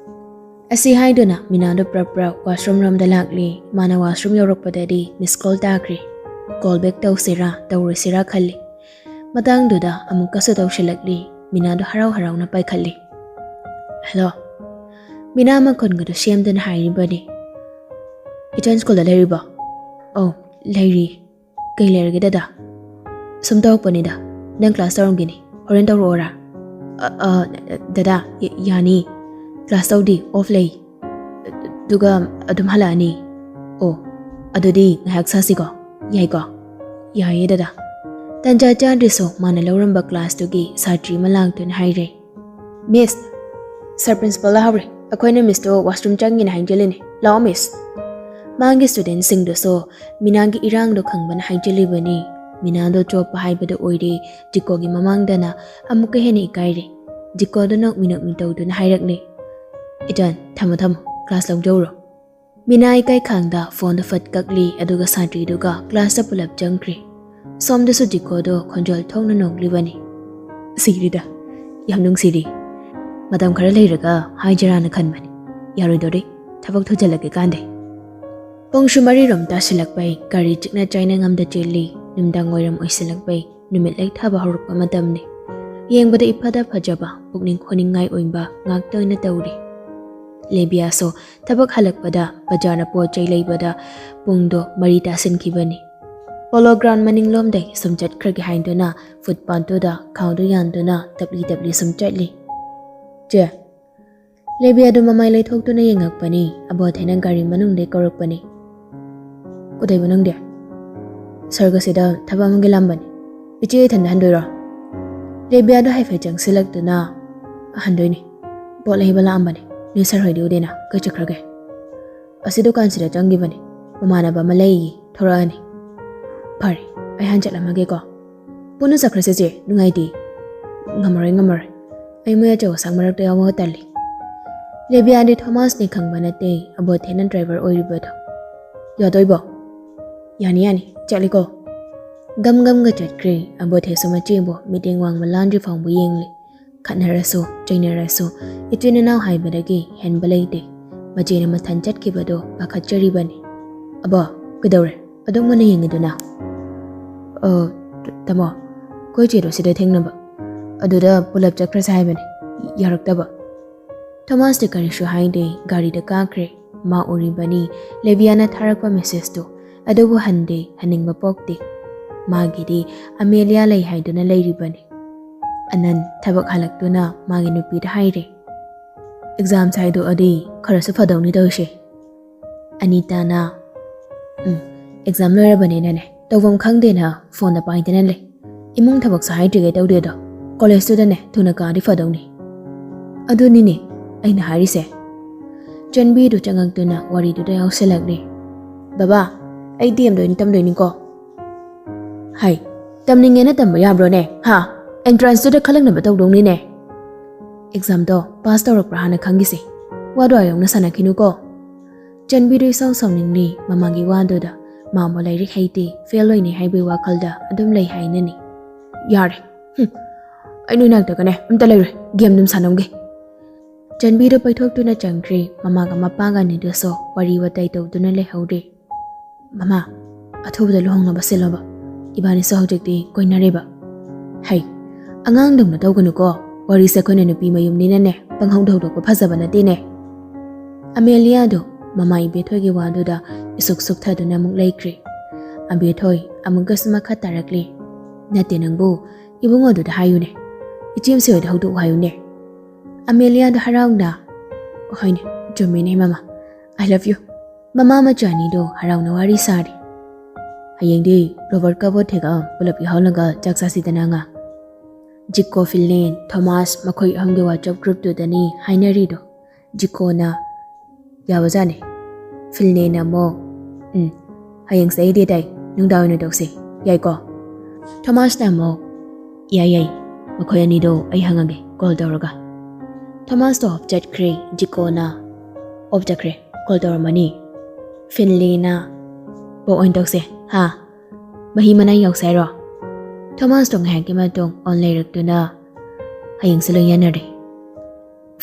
ꯑꯁꯤ ꯍꯥꯏꯗꯨꯅ ꯃꯤꯅꯥꯗꯨ ꯄ꯭ꯔꯞ ꯄ꯭ꯔꯞ ꯋꯥꯁꯔꯨꯝ ꯔꯣꯝꯗ ꯂꯥꯛꯂꯤ꯫ ꯃꯥꯅ ꯋꯥꯁꯔꯨꯝ ꯌꯧꯔꯛꯄꯗꯗꯤ ꯃꯤꯁ ꯀꯣꯜ ꯇꯥꯈ꯭ꯔꯦ꯫ ꯀꯣꯜ ꯕꯦꯛ ꯇꯧꯁꯤꯔꯥ ꯇꯧꯔꯣꯏꯁꯤꯔꯥ ꯈꯜꯂꯤ꯫ ꯃꯇꯥꯡꯗꯨꯗ ꯑꯃꯨꯛꯀꯁꯨ ꯇꯧꯁꯤꯜꯂꯛꯂꯤ꯫ ꯃꯤꯅꯥꯗꯨ ꯍꯔꯥꯎ ꯍꯔꯥꯎꯅ ꯄꯥꯏꯈꯠꯂꯤ꯫ "ꯍꯜꯂꯣ꯫" ꯃꯤꯅꯥ ꯃꯈꯣꯟꯒꯗꯨ ꯁꯦꯝꯗꯅ ꯍꯥꯏꯔꯤꯕꯅꯤ꯫ "ꯏꯆꯟ ꯁ꯭ꯀꯨꯜꯗ ꯂꯩꯔꯤꯕꯣ?" "ꯑꯧ, ꯂꯩꯔꯤ꯫ ꯀꯩ ꯂꯩꯔꯒꯦ ꯗꯗꯥ?" "ꯁꯨꯝ ꯇꯧꯔꯛꯄꯅꯤꯗ, ꯅꯪ ꯀ꯭ꯂꯥꯁ ꯇꯧꯔꯝꯒꯤꯅꯤ, ꯍꯣꯔꯦꯟ ꯇꯧꯔꯛꯑꯣꯔꯥ?" "ꯑ, ꯑ, ꯗꯗꯥ, ꯌꯥꯅꯤ꯫ ꯀ꯭ꯂꯥꯁ ꯇꯧꯗꯤ, ꯑꯣꯐ ꯂꯩ꯫ ꯑꯗꯨꯒ ꯑꯗꯨꯝ ꯍꯜꯂꯛꯑꯅꯤ꯫" "ꯑꯣ, ꯑꯗꯨꯗꯤ ꯉꯥꯏꯍꯥꯛ ꯁꯥꯁꯤꯀꯣ, ꯌꯥꯏꯀꯣ?" "ꯌꯥꯏꯌꯦ ꯗꯗꯥ꯫" ꯇꯟꯖꯥ ꯆꯥꯗ꯭ꯔꯁꯨ ꯃꯥꯅ ꯂꯧꯔꯝꯕ ꯀ꯭ꯂꯥꯁꯇꯨꯒꯤ ꯁꯥꯇ꯭ꯔꯤ ꯑꯃ ꯂꯥꯛꯇꯨꯅ ꯍꯥꯏꯔꯦ, "ꯃꯤꯁ, ꯁꯥꯔ ꯄ꯭ꯔꯤꯟꯁꯤꯄꯥꯜ ꯂꯥꯛꯍꯧꯔꯦ꯫ ꯑꯩꯈꯣꯏꯅ ꯃꯤꯁꯇꯣ ꯋꯥꯁꯔꯨꯝ ꯆꯪꯉꯤꯅ ꯍꯥꯏꯖꯜꯂꯤꯅꯦ꯫ ꯂꯥꯛꯑꯣ ꯃꯤꯁ꯫" ꯃꯥꯒꯤ ꯁ꯭ꯇꯨꯗꯦꯟꯠꯁꯤꯡꯗꯨꯁꯨ ꯃꯤꯅꯥꯒꯤ ꯏꯔꯥꯡꯗꯣ ꯈꯪꯕꯅ ꯍꯥꯏꯖꯜꯂꯤꯕꯅꯤ꯫ ꯃꯤꯅꯥꯗꯣ ꯆꯣꯞꯄ ꯍꯥꯏꯕꯗꯨ ꯑꯣꯏꯔꯦ꯫ ꯖꯤꯀꯣꯒꯤ ꯃꯃꯥꯡꯗꯅ ꯑꯃꯨꯛꯀ ꯍꯦꯟꯅ ꯏꯀꯥꯏꯔꯦ꯫ ꯖꯤꯀꯣꯗꯣ ꯅꯣꯛꯃꯤ ꯅꯣꯛꯃꯤ ꯇꯧꯗꯨꯅ ꯍꯥꯏꯔꯛꯂꯦ, "ꯏꯆꯟ, ꯊꯝꯃꯣ ꯊꯝꯃꯣ, ꯀ꯭ꯂꯥꯁ ꯂꯧꯖꯧꯔꯣ꯫" ꯃꯤꯅꯥ ꯏꯀꯥꯏ ꯈꯥꯡꯗ ꯐꯣꯟꯗꯣ ꯐꯠ ꯀꯛꯂꯤ, ꯑꯗꯨꯒ ꯁꯥꯇ꯭ꯔꯤꯗꯨꯒ ꯀ꯭ꯂꯥꯁꯇ ꯄꯨꯂꯞ ꯆꯪꯈ꯭ꯔꯦ꯫ ꯁꯣꯝꯗꯁꯨ ꯖꯤꯀꯣꯗꯣ ꯈꯣꯟꯖꯦꯜ ꯊꯣꯛꯅ ꯅꯣꯛꯂꯤꯕꯅꯤ꯫ "ꯁꯤꯔꯤꯗ, ꯌꯥꯝ ꯅꯨꯡꯁꯤꯔꯤ꯫ ꯃꯇꯝ ꯈꯔ ꯂꯩꯔꯒ ꯍꯥꯏꯖꯔꯥꯅ ꯈꯟꯕꯅꯤ꯫ ꯌꯥꯔꯣꯏꯗꯧꯔꯤ, ꯊꯕꯛ ꯊꯨꯖꯜꯂꯛꯀꯦ ꯀꯥꯟꯗꯦ꯫" ꯄꯨꯡꯁꯨ ꯃꯔꯤꯔꯣꯝ ꯇꯥꯁꯤꯜꯂꯛꯄꯩ ꯒꯥꯔꯤ ꯆꯤꯛꯅ ꯆꯥꯏꯅ ꯉꯝꯗ ꯆꯦꯜꯂꯤ꯫ ꯅꯨꯃꯤꯗꯥꯡ ꯋꯥꯏꯔꯝ ꯑꯣꯏꯁꯤꯜꯂꯛꯄꯩ ꯅꯨꯃꯤꯠ ꯂꯩꯊꯕ ꯍꯧꯔꯛꯄ ꯃꯇꯝꯅꯤ꯫ ꯌꯦꯡꯕꯗ ꯏꯐꯗ ꯐꯖꯕ, ꯄꯨꯛꯅꯤꯡ ꯍꯨꯅꯤꯡꯉꯥꯏ ꯑꯣꯏꯕ ꯉꯥꯛꯇ ꯑꯣꯏꯅ ꯇꯧꯔꯤ꯫ ꯂꯦꯕꯤꯌꯥꯁꯨ ꯊꯕꯛ ꯍꯜꯂꯛꯄꯗ ꯕꯖꯥꯔꯗ ꯄꯣꯠ ꯆꯩ ꯂꯩꯕꯗ ꯄꯨꯡꯗꯣ ꯃꯔꯤ ꯇꯥꯁꯤꯟꯈꯤꯕꯅꯤ꯫ ꯄꯣꯂꯣ ꯒ꯭ꯔꯥꯎꯟ ꯃꯅꯤꯡꯂꯣꯝꯗꯩ ꯁꯨꯝ ꯆꯠꯈ꯭ꯔꯒꯦ ꯍꯥꯏꯗꯨꯅ ꯐꯨꯠꯄꯥꯠꯇꯨꯗ ꯈꯥꯎꯗꯨ ꯌꯥꯟꯗꯨꯅ ꯇꯞꯂꯤ ꯇꯞꯂꯤ ꯁꯨꯝ ꯆꯠꯂꯤ꯫ "ꯆꯦ!" ꯂꯦꯕꯤꯌꯥꯗꯨ ꯃꯃꯥꯏ ꯂꯩꯊꯣꯛꯇꯨꯅ ꯌꯦꯡꯉꯛꯄꯅꯤ꯫ ꯑꯕꯣꯊꯦꯅ ꯒꯥꯔꯤ ꯃꯅꯨꯡꯗꯩ ꯀꯧꯔꯛꯄꯅꯤ꯫ "ꯀꯩꯗꯧꯕ ꯅꯪꯗꯤ?" "ꯁꯔꯒꯁꯤꯗ ꯊꯕꯛ ꯑꯃꯒꯤ ꯂꯥꯛꯑꯝꯕꯅꯤ꯫ ꯏꯆꯦ ꯏꯊꯟꯗ ꯍꯟꯗꯣꯏꯔꯣ?" ꯂꯦꯕꯤꯌꯥꯗꯨ ꯍꯥꯏꯐꯦꯠ ꯆꯪꯁꯤꯜꯂꯛꯇꯨꯅ, "ꯍꯟꯗꯣꯏꯅꯤ꯫ ꯄꯣꯠ ꯂꯩꯕ ꯂꯥꯛꯑꯝꯕꯅꯤ꯫ ꯅꯣꯏ ꯁꯥꯔ ꯍꯣꯏꯗꯤ ꯎꯗꯦꯅ꯫ ꯀꯩ ꯆꯠꯈ꯭ꯔꯒꯦ?" "ꯑꯁꯤ ꯗꯨꯀꯥꯟꯁꯤꯗ ꯆꯪꯈꯤꯕꯅꯤ꯫ ꯃꯃꯥꯟꯅꯕ ꯑꯃ ꯂꯩꯌꯦ, ꯊꯣꯔꯛꯑꯅꯤ꯫" "ꯐꯔꯦ, ꯑꯩ ꯍꯥꯟ ꯆꯠꯂꯝꯃꯒꯦꯀꯣ꯫" "ꯄꯨꯟꯅ ꯆꯠꯈ꯭ꯔꯁꯦ ꯆꯦ, ꯅꯨꯡꯉꯥꯏꯇꯦ꯫" "ꯉꯝꯃꯔꯣꯏ, ꯉꯝꯃꯔꯣꯏ꯫ ꯑꯩ ꯃꯣꯏ ꯑꯆꯧ ꯑꯁꯥꯡ ꯃꯔꯛꯇ ꯌꯥꯎꯕ ꯇꯜꯂꯤ꯫" ꯂꯦꯕꯤꯌꯥꯗꯤ ꯊꯣꯃꯥꯁꯅꯤ ꯈꯪꯕ ꯅꯠꯇꯦ, ꯑꯕꯣꯊꯦꯅ ꯗ꯭ꯔꯥꯏꯚꯔ ꯑꯣꯏꯔꯤꯕꯗꯣ꯫ "ꯌꯥꯗꯣꯏꯕꯣ?" "ꯌꯥꯅꯤ, ꯌꯥꯅꯤ, ꯆꯠꯂꯤꯀꯣ꯫" ꯒꯝ ꯒꯝꯒ ꯆꯠꯈ꯭ꯔꯦ꯫ ꯑꯕꯣꯊꯦꯁꯨ ꯃꯆꯦꯕꯨ ꯃꯤꯠꯌꯦꯡ ꯋꯥꯡꯃ ꯂꯥꯟꯗ꯭ꯔꯤ ꯐꯥꯎꯕ ꯌꯦꯡꯂꯤ꯫ ꯈꯠꯅꯔꯁꯨ ꯆꯩꯅꯔꯁꯨ ꯏꯆꯤꯟ ꯏꯅꯥꯎ ꯍꯥꯏꯕꯗꯒꯤ ꯍꯦꯟꯕ ꯂꯩꯇꯦ꯫ ꯃꯆꯦꯅ ꯃꯊꯟ ꯆꯠꯈꯤꯕꯗꯣ ꯄꯥꯈꯠꯆꯔꯤꯕꯅꯤ꯫ "ꯑꯕꯣ, ꯀꯩꯗꯧꯔꯦ? ꯑꯗꯨꯛ ꯃꯨꯟꯅ ꯌꯦꯡꯉꯤꯗꯨꯅ?" "ꯑ, ꯇ-, ꯇꯥꯃꯣ, ꯑꯩꯈꯣꯏ ꯆꯦꯗꯣ ꯁꯤꯗ ꯊꯦꯡꯅꯕ꯫ ꯑꯗꯨꯗ ꯄꯨꯂꯞ ꯆꯠꯈ꯭ꯔꯁꯦ ꯍꯥꯏꯕꯅꯤ꯫ ꯌꯥꯔꯛꯇꯕ꯫" ꯊꯣꯃꯥꯁꯇꯤ ꯀꯔꯤꯁꯨ ꯍꯥꯏꯗꯦ, ꯒꯥꯔꯤꯗ ꯀꯥꯈ꯭ꯔꯦ꯫ ꯃꯥ ꯎꯔꯤꯕꯅꯤ ꯂꯦꯕꯤꯌꯥꯅ ꯊꯥꯔꯛꯄ ꯃꯦꯁꯦꯖꯇꯨ, ꯑꯗꯨꯕꯨ ꯍꯟꯗꯦ, ꯍꯟꯅꯤꯡꯕ ꯄꯣꯛꯇꯦ꯫ ꯃꯥꯒꯤꯗꯤ ꯑꯃꯦꯂꯤꯌꯥ ꯂꯩ ꯍꯥꯏꯗꯨꯅ ꯂꯩꯔꯤꯕꯅꯤ꯫ ꯑꯅꯟ ꯊꯕꯛ ꯍꯜꯂꯛꯇꯨꯅ ꯃꯥꯒꯤ ꯅꯨꯄꯤꯗ ꯍꯥꯏꯔꯦ꯫ "ꯑꯦꯛꯖꯥꯝ ꯍꯥꯏꯗꯣꯛꯑꯗꯤ ꯈꯔꯁꯨ ꯐꯗꯧꯅꯤ ꯇꯧꯔꯤꯁꯦ꯫" ꯑꯅꯤꯇꯥꯅ, "ꯎꯝ, ꯑꯦꯛꯖꯥꯝ ꯂꯣꯏꯔꯕꯅꯤꯅꯅꯦ, ꯇꯧꯐꯝ ꯈꯪꯗꯦꯅ ꯐꯣꯟꯗ ꯄꯥꯏꯗꯅ ꯂꯩ꯫ ꯏꯃꯨꯡ ꯊꯕꯛꯁꯨ ꯍꯥꯏꯗ꯭ꯔꯤꯉꯩ ꯇꯧꯗꯦꯗꯣ꯫ ꯀꯣꯂꯦꯖꯇꯨꯗꯅꯦ ꯊꯨꯅ ꯀꯥꯔꯗꯤ ꯐꯗꯧꯅꯤ꯫" "ꯑꯗꯨꯅꯤꯅꯦ ꯑꯩꯅ ꯍꯥꯏꯔꯤꯁꯦ꯫" ꯆꯟꯕꯤꯗꯨ ꯆꯪꯉꯛꯇꯨꯅ ꯋꯥꯔꯤꯗꯨꯗ ꯌꯥꯎꯁꯜꯂꯛꯂꯦ꯫ "ꯕꯕꯥ, ꯑꯩ ꯗꯤ ꯑꯦꯝꯗ ꯑꯣꯏꯅ ꯇꯝꯗꯣꯏꯅꯤꯀꯣ꯫" "ꯍꯥꯏ, ꯇꯝꯅꯤꯡꯉꯦꯅ ꯇꯝꯕ ꯌꯥꯕ꯭ꯔꯣꯅꯦ? ꯍꯥ? ꯑꯦꯟꯇ꯭ꯔꯥꯟꯁꯇꯨꯗ ꯈꯜꯂꯛꯅꯕ ꯇꯧꯗꯧꯅꯤꯅꯦ꯫ ꯑꯦꯛꯖꯥꯝꯗꯣ ꯄꯥꯁ ꯇꯧꯔꯛꯄ꯭ꯔꯥ ꯍꯥꯟꯅ ꯈꯪꯈꯤꯁꯦ꯫ ꯋꯥꯗꯣ ꯑꯥ ꯌꯧꯅ ꯁꯥꯟꯅꯈꯤꯅꯨꯀꯣ꯫" ꯆꯟꯕꯤꯗꯨ ꯏꯁꯥꯎ ꯁꯥꯎꯅꯤꯡꯂꯤ ꯃꯃꯥꯒꯤ ꯋꯥꯗꯨꯗ꯫ ꯃꯥ ꯑꯃꯨꯛ ꯂꯥꯏꯔꯤꯛ ꯍꯩꯇꯦ, ꯐꯦꯜ ꯑꯣꯏꯅꯤ ꯍꯥꯏꯕꯒꯤ ꯋꯥꯈꯜꯗ ꯑꯗꯨꯝ ꯂꯩ ꯍꯥꯏꯅꯅꯤ꯫ "ꯌꯥꯔꯦ꯫ ꯍꯨꯝ꯫ ꯑꯩ ꯅꯣꯏ ꯅꯥꯛꯇꯒꯅꯦ ꯑꯝꯇ ꯂꯩꯔꯣꯏ꯫ ꯒꯦꯝ ꯑꯗꯨꯝ ꯁꯥꯟꯅꯝꯒꯦ꯫" ꯆꯟꯕꯤꯗꯨ ꯄꯩꯊꯣꯛꯇꯨꯅ ꯆꯪꯈ꯭ꯔꯦ꯫ ꯃꯃꯥꯒ ꯃꯄꯥꯒ ꯑꯅꯤꯗꯨꯁꯨ ꯋꯥꯔꯤ ꯋꯥꯇꯥꯏ ꯇꯧꯗꯨꯅ ꯂꯩꯍꯧꯔꯦ꯫ "ꯃꯃꯥ, ꯑꯊꯨꯕꯗ ꯂꯨꯍꯣꯡꯅꯕ ꯁꯤꯜꯂꯣꯕ꯫ ꯏꯕꯥꯅꯤꯁꯨ ꯍꯧꯖꯤꯛꯇꯤ ꯀꯣꯏꯅꯔꯦꯕ꯫ ꯍꯩ, ꯑꯉꯥꯡꯗꯧꯅ ꯇꯧꯒꯅꯨꯀꯣ꯫ ꯋꯥꯔꯤꯁꯦ ꯑꯩꯈꯣꯏꯅ ꯅꯨꯄꯤ ꯃꯌꯨꯝꯅꯤꯅꯅꯦ ꯄꯪꯍꯧꯗ ꯍꯧꯗꯣꯛꯄ ꯐꯖꯕ ꯅꯠꯇꯦꯅꯦ꯫ ꯑꯃꯦꯂꯤꯌꯥꯗꯣ ꯃꯃꯥ ꯏꯕꯦꯊꯣꯏꯒꯤ ꯋꯥꯗꯨꯗ ꯏꯁꯨꯛ ꯁꯨꯛꯊꯗꯨꯅ ꯑꯃꯨꯛ ꯂꯩꯈ꯭ꯔꯦ꯫ ꯑꯕꯦꯊꯣꯏ ꯑꯃꯨꯛꯀꯁꯨ ꯃꯈꯥ ꯇꯥꯔꯛꯂꯦ꯫ "ꯅꯠꯇꯦ ꯅꯪꯕꯨ, ꯏꯕꯨꯡꯉꯣꯗꯨꯗ ꯍꯥꯏꯌꯨꯅꯦ꯫ ꯏꯆꯦꯝꯁꯦ ꯍꯣꯏꯗ ꯍꯧꯗꯣꯛꯎ ꯍꯥꯏꯌꯨꯅꯦ꯫" ꯑꯃꯦꯂꯤꯌꯥꯗꯣ ꯍꯔꯥꯎꯅ, "ꯍꯣꯏꯅꯦ, ꯆꯨꯝꯃꯤꯅꯦ ꯃꯃꯥ꯫ I love you꯫" ꯃꯃꯥ ꯃꯆꯥ ꯑꯅꯤꯗꯣ ꯍꯔꯥꯎꯅ ꯋꯥꯔꯤ ꯁꯥꯔꯤ꯫ "ꯍꯌꯦꯡꯗꯤ ꯔꯣꯕꯔꯠꯀ ꯕꯣꯊꯦꯒ ꯄꯨꯂꯞ ꯌꯥꯎꯍꯜꯂꯒ ꯆꯥꯛ ꯆꯥꯁꯤꯗꯅ ꯉꯥ꯫" ꯖꯤꯀꯣ, ꯐꯤꯟꯂꯦꯟ, ꯊꯣꯃꯥꯁ ꯃꯈꯣꯏ ꯑꯍꯨꯝꯒꯤ WhatsApp groupꯇꯨꯗꯅꯤ ꯍꯥꯏꯅꯔꯤꯗꯣ꯫ ꯖꯤꯀꯣꯅ, "ꯌꯥꯕꯖꯥꯠꯅꯤ꯫" ꯐꯤꯟꯂꯦꯟꯅ ꯑꯃꯨꯛ, "ꯎꯝ, ꯍꯌꯦꯡꯁꯦ ꯑꯩ date ꯇꯥꯏ, ꯅꯨꯡꯗꯥꯡ ꯑꯣꯏꯅ ꯇꯧꯁꯦ, ꯌꯥꯏꯀꯣ?" ꯊꯣꯃꯥꯁꯅ ꯑꯃꯨꯛ, "ꯌꯥꯏ ꯌꯥꯏ, ꯃꯈꯣꯏ ꯑꯅꯤꯗꯣ ꯑꯩ ꯍꯪꯉꯒꯦ call ꯇꯧꯔꯒ꯫" ꯊꯣꯃꯥꯁꯇꯣ off ꯆꯠꯈ꯭ꯔꯦ꯫ ꯖꯤꯀꯣꯅ, "Off ꯆꯠꯈ꯭ꯔꯦ, call ꯇꯧꯔꯝꯃꯅꯤ꯫" ꯐꯤꯟꯂꯦꯅ, "ꯄꯣꯛ ꯑꯣꯏꯅ ꯇꯧꯁꯦ, ꯍꯥ? ꯃꯍꯤ ꯃꯅꯥꯏ ꯌꯥꯎꯁꯦ ꯍꯥꯏꯔꯣ?" ꯊꯣꯃꯥꯁꯇꯣ ꯉꯥꯏꯍꯥꯛꯀꯤ ꯃꯇꯨꯡ on ꯂꯩꯔꯛꯇꯨꯅ, "ꯍꯌꯦꯡꯁꯦ ꯂꯣꯏ ꯌꯥꯅꯔꯦ꯫"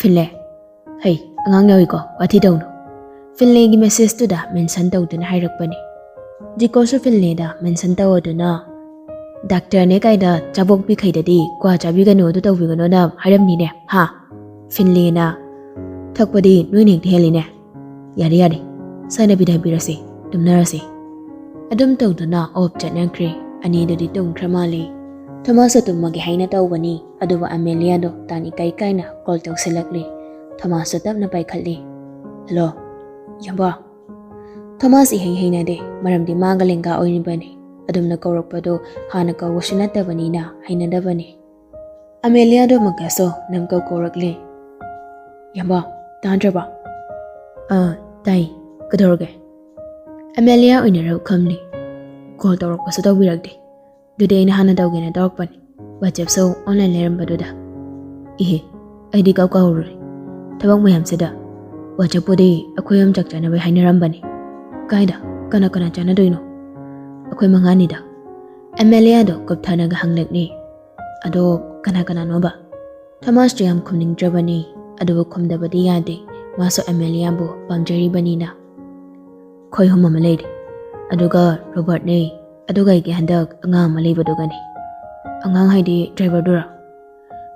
ꯐꯤꯟꯂꯦ, "ꯍꯩ, ꯑꯉꯥꯡ ꯌꯥꯎꯏꯀꯣ, ꯋꯥꯊꯤ ꯇꯧꯅꯨ꯫" ꯐꯤꯟꯂꯦꯒꯤ messageꯇꯨꯗ mention ꯇꯧꯗꯨꯅ ꯍꯥꯏꯔꯛꯄꯅꯤ꯫ ꯖꯤꯀꯣꯁꯨ ꯐꯤꯟꯂꯦꯗ mention ꯇꯧꯔꯗꯨꯅ, "ꯗꯥꯛꯇꯔꯅꯦ ꯀꯥꯏꯗ ꯆꯥꯕꯣꯛꯄꯤꯈꯩꯗꯗꯤ ꯀ꯭ꯋꯥ ꯆꯥꯕꯤꯒꯅꯨ, ꯑꯗꯨ ꯇꯧꯕꯤꯒꯅꯨꯅ ꯍꯥꯏꯔꯝꯅꯤꯅꯦ, ꯍꯥ?" ꯐꯤꯟꯂꯦꯅ, "ꯊꯛꯄꯗꯤ ꯅꯣꯏꯅ ꯍꯦꯛꯇ ꯍꯦꯜꯂꯤꯅꯦ꯫ ꯌꯥꯔꯦ ꯌꯥꯔꯦ, ꯁꯥꯟꯅꯕꯤꯗ ꯍꯥꯏꯕꯤꯔꯁꯤ, ꯇꯨꯝꯅꯔꯁꯤ꯫" ꯑꯗꯨꯝ ꯇꯧꯗꯨꯅ off ꯆꯠꯅꯈ꯭ꯔꯦ꯫ ꯑꯅꯤꯗꯨꯗꯤ ꯇꯨꯝꯈ꯭ꯔ ꯃꯥꯜꯂꯦ꯫ ꯊꯣꯃꯥꯁꯁꯨ ꯇꯨꯝꯃꯒꯦ ꯍꯥꯏꯅ ꯇꯧꯕꯅꯤ, ꯑꯗꯨꯕꯨ ꯑꯃꯦꯂꯤꯌꯥꯗꯣ ꯇꯥꯟ ꯏꯀꯥꯏ ꯀꯥꯏꯅ call ꯇꯧꯁꯤꯜꯂꯛꯂꯦ꯫ ꯊꯣꯃꯥꯁꯁꯨ ꯇꯞꯅ ꯄꯥꯏꯈꯠꯂꯦ꯫ "Hello, ꯏꯌꯥꯝꯕ꯫" ꯊꯣꯃꯥꯁ ꯏꯍꯩ ꯍꯩꯅꯗꯦ, ꯃꯔꯝꯗꯤ ꯃꯥꯒ ꯂꯦꯡꯒꯥ ꯑꯣꯏꯔꯤꯕꯅꯤ꯫ ꯑꯗꯨꯝꯅ ꯀꯧꯔꯛꯄꯗꯣ ꯍꯥꯟꯅ ꯀꯧꯕꯁꯨ ꯅꯠꯇꯕꯅꯤꯅ ꯍꯩꯅꯗꯕꯅꯤ꯫ ꯑꯃꯦꯂꯤꯌꯥꯗꯣ ꯑꯃꯨꯛꯀꯁꯨ ꯅꯝꯀꯧ ꯀꯧꯔꯛꯂꯦ꯫ "ꯏꯌꯥꯝꯕ, ꯇꯥꯗ꯭ꯔꯕ?" "ꯑꯥ, ꯇꯥꯏ꯫ ꯀꯩꯗꯧꯔꯒꯦ?" ꯑꯃꯦꯂꯤꯌꯥ ꯑꯣꯏꯅ ꯔꯧ ꯈꯝꯂꯤ꯫ "Call ꯇꯧꯔꯛꯄꯁꯨ ꯇꯧꯕꯤꯔꯛꯇꯦ꯫ ꯑꯗꯨꯗꯤ ꯑꯩꯅ ꯍꯥꯟꯅ ꯇꯧꯒꯦꯅ ꯇꯧꯔꯛꯄꯅꯤ, WhatsAppꯁꯨ online ꯂꯩꯔꯝꯕꯗꯨꯗ꯫" "ꯏꯍꯦ, ꯑꯩꯗꯤ ꯀꯥꯎ ꯀꯥꯎꯔꯨꯔꯦ ꯊꯕꯛ ꯃꯌꯥꯝꯁꯤꯗ꯫ WhatsAppꯄꯨꯗꯤ ꯑꯩꯈꯣꯏ ꯑꯍꯨꯝ ꯆꯥꯛ ꯆꯥꯅꯕꯩ ꯍꯥꯏꯅꯔꯝꯕꯅꯤ꯫" "ꯀꯥꯏꯗ? ꯀꯅꯥ ꯀꯅꯥ ꯆꯥꯅꯗꯣꯏꯅꯣ?" "ꯑꯩꯈꯣꯏ ꯃꯉꯥꯅꯤꯗ꯫" ꯑꯃꯦꯂꯤꯌꯥꯗꯣ ꯀꯨꯞꯊꯅꯒ ꯍꯪꯂꯛꯂꯤ꯫ "ꯑꯗꯣ ꯀꯅꯥ ꯀꯅꯥꯅꯣꯕ?" ꯊꯣꯃꯥꯁꯇꯣ ꯌꯥꯝ ꯈꯨꯝꯅꯤꯡꯗ꯭ꯔꯕꯅꯤ, ꯑꯗꯨꯕꯨ ꯈꯨꯝꯗꯕꯗꯤ ꯌꯥꯗꯦ, ꯃꯥꯁꯨ ꯑꯃꯦꯂꯤꯌꯥꯕꯨ ꯄꯥꯝꯖꯔꯤꯕꯅꯤꯅ꯫ "ꯑꯩꯈꯣꯏ ꯑꯍꯨꯝ ꯑꯃ ꯂꯩꯔꯦ, ꯑꯗꯨꯒ ꯔꯣꯕꯥꯔꯠꯅꯦ, ꯑꯗꯨꯒ ꯑꯩꯒꯤ ꯍꯟꯗꯛ ꯑꯉꯥꯡ ꯑꯃ ꯂꯩꯕꯗꯨꯒꯅꯤ꯫ ꯑꯉꯥꯡ ꯍꯥꯏꯗꯤ ꯗ꯭ꯔꯥꯏꯚꯔꯗꯨꯔꯣ?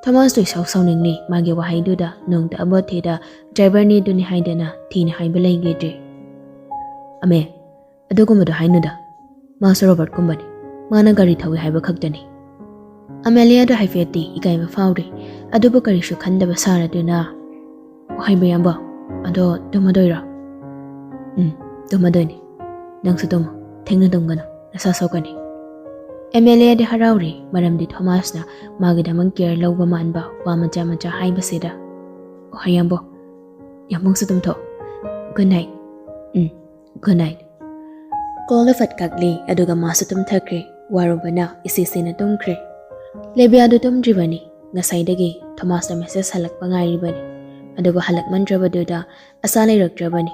ꯊꯣꯃꯥꯁꯇꯣ ꯏꯁꯥꯎ ꯁꯥꯎꯅꯤꯡꯂꯤ꯫ ꯃꯥꯒꯤ ꯋꯥꯍꯩꯗꯨꯗ ꯅꯣꯡꯇ ꯑꯕꯣꯠ ꯊꯤꯗ ꯗ꯭ꯔꯥꯏꯚꯔꯅꯤꯗꯨꯅꯤ ꯍꯥꯏꯗꯅ ꯊꯤꯅ ꯍꯥꯏꯕ ꯂꯩꯒꯤꯗ꯭ꯔꯦ꯫ ꯑꯃꯦ, ꯑꯗꯨꯒꯨꯝꯕꯗꯣ ꯍꯥꯏꯅꯨꯗ꯫ ꯃꯥꯁꯨ ꯔꯣꯕꯣꯠꯀꯨꯝꯕꯅꯤ꯫ ꯃꯥꯅ ꯒꯥꯔꯤ ꯊꯧꯏ ꯍꯥꯏꯕ ꯈꯛꯇꯅꯤ꯫ ꯑꯃꯦꯂꯤꯌꯥꯗ ꯍꯥꯏꯐꯦꯠꯇꯤ ꯏꯀꯥꯏꯕ ꯐꯥꯎꯔꯤ꯫ ꯑꯗꯨꯕꯨ ꯀꯔꯤꯁꯨ ꯈꯟꯗꯕ ꯁꯥꯔꯗꯨꯅ, "ꯍꯥꯏꯕ ꯌꯥꯝꯕ, ꯑꯗꯣ ꯇꯨꯝꯃꯗꯣꯏꯔꯣ?" "ꯎꯝ, ꯇꯨꯝꯃꯗꯣꯏꯅꯤ꯫ ꯅꯪꯁꯨ ꯇꯨꯝꯃꯣ꯫ ꯊꯦꯡꯅ ꯇꯨꯝꯒꯅꯨ꯫ ꯅꯁꯥ ꯁꯣꯛꯀꯅꯤ꯫" ꯑꯦꯃꯦꯂꯤꯌꯥꯗꯤ ꯍꯔꯥꯎꯔꯤ, ꯃꯔꯝꯗꯤ ꯊꯣꯃꯥꯁꯅ ꯃꯥꯒꯤꯗꯃꯛ ꯀꯦꯌꯔ ꯂꯧꯕ ꯃꯥꯟꯕ ꯋꯥ ꯃꯆꯥ ꯃꯆꯥ ꯍꯥꯏꯕꯁꯤꯗ꯫ "ꯑꯣ, ꯍꯣꯏ ꯌꯥꯝꯕꯣ꯫ ꯌꯥꯝꯕꯨꯡꯁꯨ ꯇꯨꯝꯊꯣꯛ꯫ Good night." "ꯎꯝ, ꯒꯨꯗ ꯅꯥꯏꯠ꯫" ꯀꯣꯜꯗꯣ ꯐꯠ ꯀꯛꯂꯤ, ꯑꯗꯨꯒ ꯃꯥꯁꯨ ꯇꯨꯝꯊꯈ꯭ꯔꯦ꯫ ꯋꯥꯔꯨꯕꯅ ꯏꯁꯤꯁꯤꯅ ꯇꯨꯝꯈ꯭ꯔꯦ꯫ ꯂꯦꯕꯤꯌꯥꯗꯨ ꯇꯨꯝꯗ꯭ꯔꯤꯕꯅꯤ꯫ ꯉꯁꯥꯏꯗꯒꯤ ꯊꯣꯃꯥꯁꯅ ꯃꯦꯁꯦꯖ ꯍꯜꯂꯛꯄ ꯉꯥꯏꯔꯤꯕꯅꯤ꯫ ꯑꯗꯨꯕꯨ ꯍꯜꯂꯛꯃꯟꯗ꯭ꯔꯕꯗꯨꯗ ꯑꯁꯥ ꯂꯩꯔꯛꯇ꯭ꯔꯕꯅꯤ꯫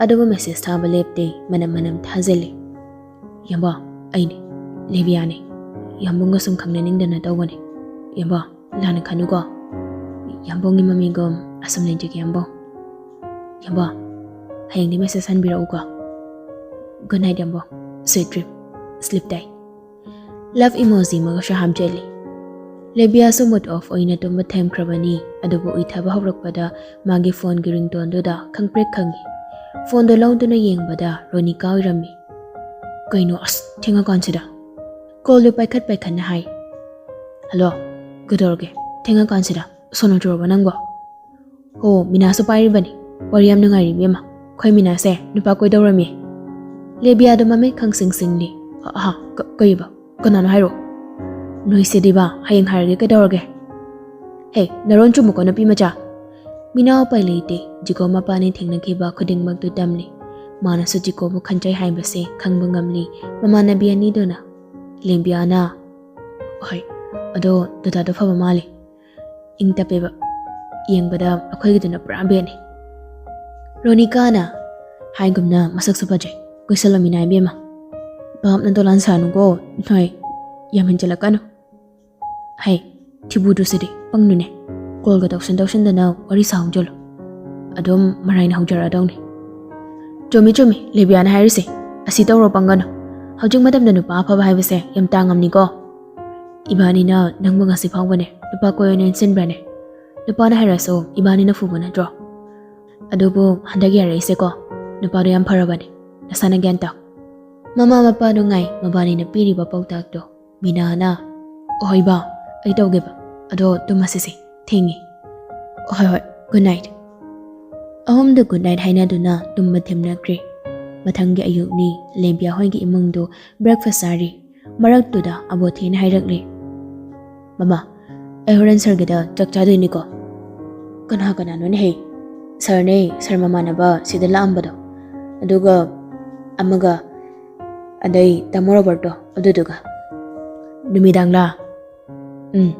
ꯑꯗꯨꯕꯨ ꯃꯦꯁꯦꯖ ꯊꯥꯕ ꯂꯦꯞꯇꯦ, ꯃꯅꯝ ꯃꯅꯝ ꯊꯥꯖꯤꯜꯂꯤ꯫ "ꯌꯥꯝꯕꯣ, ꯑꯩꯅꯦ, ꯂꯦꯕꯤꯌꯥꯅꯦ꯫ ꯌꯥꯝꯕꯨꯡꯒ ꯁꯨꯝ ꯈꯪꯅꯅꯤꯡꯗꯅ ꯇꯧꯕꯅꯦ꯫ ꯌꯥꯝꯕꯣ, ꯂꯥꯟꯅ ꯈꯟꯅꯨꯀꯣ꯫ ꯌꯥꯝꯕꯨꯡꯒꯤ ꯃꯃꯤꯒꯨꯝ ꯑꯁꯨꯝ ꯂꯩꯖꯒꯦ, ꯌꯥꯝꯕꯨꯡ꯫ ꯌꯥꯝꯕꯣ, ꯍꯌꯦꯡꯗꯤ ꯃꯦꯁꯦꯖ ꯍꯟꯕꯤꯔꯛꯎꯀꯣ꯫ ꯒꯨꯗ ꯅꯥꯏꯠ, ꯌꯥꯝꯕꯨꯡ꯫ Sweet dream꯫ Sleep tight꯫" Love emoji ꯑꯃꯒꯁꯨ ꯍꯥꯞꯆꯜꯂꯤ꯫ ꯂꯦꯕꯤꯌꯥꯁꯨ ꯃꯨꯗ ꯑꯣꯐ ꯑꯣꯏꯅ ꯇꯨꯝꯕ ꯊꯦꯝꯈ꯭ꯔꯕꯅꯤ, ꯑꯗꯨꯕꯨ ꯎꯏꯊꯕ ꯍꯧꯔꯛꯄꯗ ꯃꯥꯒꯤ ꯐꯣꯟꯒꯤ ꯔꯤꯡꯇꯣꯟꯗꯨꯗ ꯈꯪꯄ꯭ꯔꯦꯛ ꯈꯪꯉꯤ꯫ ꯐꯣꯟꯗꯣ ꯂꯧꯗꯨꯅ ꯌꯦꯡꯕꯗ ꯔꯣꯅꯤꯀꯥ ꯑꯣꯏꯔꯝꯃꯤ꯫ "ꯀꯩꯅꯣ, ꯑꯁ, ꯊꯦꯡꯉꯀꯥꯟꯁꯤꯗ?" ꯀꯣꯜꯗꯨ ꯄꯥꯏꯈꯠ ꯄꯥꯏꯈꯠꯅ ꯍꯥꯏ꯫ "ꯍꯜꯂꯣ, ꯀꯩꯗꯧꯔꯒꯦ? ꯊꯦꯡꯉꯀꯥꯟꯁꯤꯗ ꯁꯣꯅꯣ ꯆꯨꯔꯕ ꯅꯪꯕꯣ?" "ꯍꯣ, ꯃꯤꯅꯥꯁꯨ ꯄꯥꯏꯔꯤꯕꯅꯤ꯫ ꯋꯥꯔꯤ ꯌꯥꯝ ꯅꯨꯡꯉꯥꯏꯔꯤ, ꯏꯕꯦꯝꯃ꯫ ꯑꯩꯈꯣꯏ ꯃꯤꯅꯥꯁꯦ ꯅꯨꯄꯥ ꯀꯣꯏꯗꯧꯔꯝꯃꯤ꯫" ꯂꯦꯕꯤꯌꯥꯗꯣ ꯃꯃꯤꯠ ꯈꯪꯁꯤꯡ ꯁꯤꯡꯂꯤ꯫ "ꯍꯥ, ꯍꯥ, ꯀ-, ꯀꯩꯕ? ꯀꯅꯥꯅꯣ ꯍꯥꯏꯔꯣ?" "ꯅꯣꯏꯁꯦ ꯗꯤꯕꯥ, ꯍꯌꯦꯡ ꯍꯥꯏꯔꯒꯦ, ꯀꯩꯗꯧꯔꯒꯦ?" "ꯍꯦ, ꯅꯔꯣꯟ ꯆꯨꯝꯃꯨꯀꯣ, ꯅꯨꯄꯤ ꯃꯆꯥ꯫" ꯃꯤꯅꯥ ꯎꯄꯥꯏ ꯂꯩꯇꯦ꯫ ꯖꯤꯀꯣ ꯃꯄꯥꯅ ꯊꯦꯡꯅꯈꯤꯕ ꯈꯨꯗꯤꯡꯃꯛꯇꯨ ꯇꯝꯂꯤ꯫ ꯃꯥꯅꯁꯨ ꯖꯤꯀꯣꯕꯨ ꯈꯟꯖꯩ ꯍꯥꯏꯕꯁꯦ ꯈꯪꯕ ꯉꯝꯂꯤ꯫ ꯃꯃꯥꯟꯅꯕꯤ ꯑꯅꯤꯗꯨꯅ꯫ ꯂꯦꯕꯤꯌꯥꯅ, "ꯍꯣꯏ, ꯑꯗꯣ ꯗꯗꯥꯗꯣ ꯐꯕ ꯃꯥꯜꯂꯤ꯫ ꯏꯪ ꯇꯞꯄꯦꯕ꯫ ꯌꯦꯡꯕꯗ ꯑꯩꯈꯣꯏꯒꯤꯗꯨꯅ ꯄꯨꯔꯥ ꯕꯦꯠꯅꯤ꯫" ꯔꯣꯅꯤꯀꯥꯅ ꯍꯥꯏꯒꯨꯝꯅ, "ꯃꯁꯛꯁꯨ ꯐꯖꯩ꯫ ꯀꯣꯏꯁꯜꯂꯝꯃꯤꯅ ꯏꯕꯦꯝꯃ꯫ ꯚꯥꯞꯅ ꯗꯣꯂꯥꯟ ꯁꯥꯅꯨꯀꯣ, ꯅꯣꯏ ꯌꯥꯝ ꯍꯦꯟꯖꯜꯂꯛꯀꯅꯨ꯫" "ꯍꯩ, ꯊꯤꯕꯨꯗꯨꯁꯤꯗꯤ ꯄꯪꯅꯨꯅꯦ꯫ ꯀꯣꯜꯒ ꯇꯧꯁꯟ ꯇꯧꯁꯟꯗꯅ ꯋꯥꯔꯤ ꯁꯥꯍꯧꯖꯜꯂꯨ꯫ ꯑꯗꯨꯝ ꯃꯔꯥꯏꯅ ꯍꯧꯖꯔꯛꯑꯗꯧꯅꯤ꯫" "ꯆꯨꯝꯃꯤ, ꯆꯨꯝꯃꯤ, ꯂꯦꯕꯤꯌꯥꯅ ꯍꯥꯏꯔꯤꯁꯦ꯫ ꯑꯁꯤ ꯇꯧꯔꯣ, ꯄꯪꯒꯅꯨ꯫ ꯍꯧꯖꯤꯛ ꯃꯇꯝꯗ ꯅꯨꯄꯥ ꯑꯐꯕ ꯍꯥꯏꯕꯁꯦ ꯌꯥꯝ ꯇꯥꯡꯉꯝꯅꯤꯀꯣ꯫ ꯏꯕꯥꯅꯤꯅ ꯅꯪꯕꯨ ꯉꯁꯤ ꯐꯥꯎꯕꯅꯦ ꯅꯨꯄꯥ ꯀꯣꯏꯅ ꯏꯟꯁꯤꯟꯕ꯭ꯔꯅꯦ? ꯅꯨꯄꯥꯅ ꯍꯥꯏꯔꯁꯨ ꯏꯕꯥꯅꯤꯅ ꯐꯨꯕ ꯅꯠꯇ꯭ꯔꯣ? ꯑꯗꯨꯕꯨ ꯍꯟꯗꯛ ꯌꯥꯔꯛꯏꯁꯦꯀꯣ, ꯅꯨꯄꯥꯗꯣ ꯌꯥꯝ ꯐꯔꯕꯅꯦ꯫ ꯅꯁꯥꯅ ꯒ꯭ꯌꯥꯟ ꯇꯥꯎ꯫ ꯃꯃꯥ ꯃꯄꯥꯗꯣ ꯉꯥꯏ ꯃꯕꯥꯅꯤꯅ ꯄꯤꯔꯤꯕ ꯄꯥꯎꯇꯥꯛꯇꯣ꯫ ꯃꯤꯅꯥꯅ, "ꯑꯍꯣꯏ ꯕꯥ, ꯑꯩ ꯇꯧꯒꯦꯕ꯫ ꯑꯗꯣ ꯇꯨꯝꯃꯁꯤꯁꯦ, ꯊꯦꯡꯉꯦ꯫" "ꯍꯣꯏ ꯍꯣꯏ, ꯒꯨꯗ ꯅꯥꯏꯠ꯫" ꯑꯍꯨꯝꯗꯨ ꯒꯨꯗ ꯅꯥꯏꯠ ꯍꯥꯏꯅꯗꯨꯅ ꯇꯨꯝꯕ ꯊꯦꯝꯅꯈ꯭ꯔꯦ꯫ ꯃꯊꯪꯒꯤ ꯑꯌꯨꯛꯅꯤ꯫ ꯂꯦꯕꯤꯌꯥ ꯍꯣꯏꯒꯤ ꯏꯃꯨꯡꯗꯨ ꯕ꯭ꯔꯦꯛꯐꯥꯁ ꯆꯥꯔꯤ꯫ ꯃꯔꯛꯇꯨꯗ ꯑꯕꯣꯊꯦꯅ ꯍꯥꯏꯔꯛꯂꯦ, "ꯃꯃꯥ, ꯑꯩ ꯍꯣꯔꯦꯟ ꯁꯥꯔꯒꯤꯗ ꯆꯥꯛ ꯆꯥꯗꯣꯏꯅꯤꯀꯣ꯫" "ꯀꯅꯥ ꯀꯅꯥꯅꯣꯅꯦꯍꯦ?" "ꯁꯥꯔꯅꯦ, ꯁꯥꯔ ꯃꯃꯥꯟꯅꯕ ꯁꯤꯗ ꯂꯥꯛꯑꯝꯕꯗꯣ, ꯑꯗꯨꯒ ꯑꯃꯒ, ꯑꯗꯩ ꯇꯥꯃꯣ ꯔꯣꯕꯔꯠꯇꯣ, ꯑꯗꯨꯗꯨꯒ꯫" "ꯅꯨꯃꯤꯗꯥꯡꯂꯥ?" "ꯎꯝ,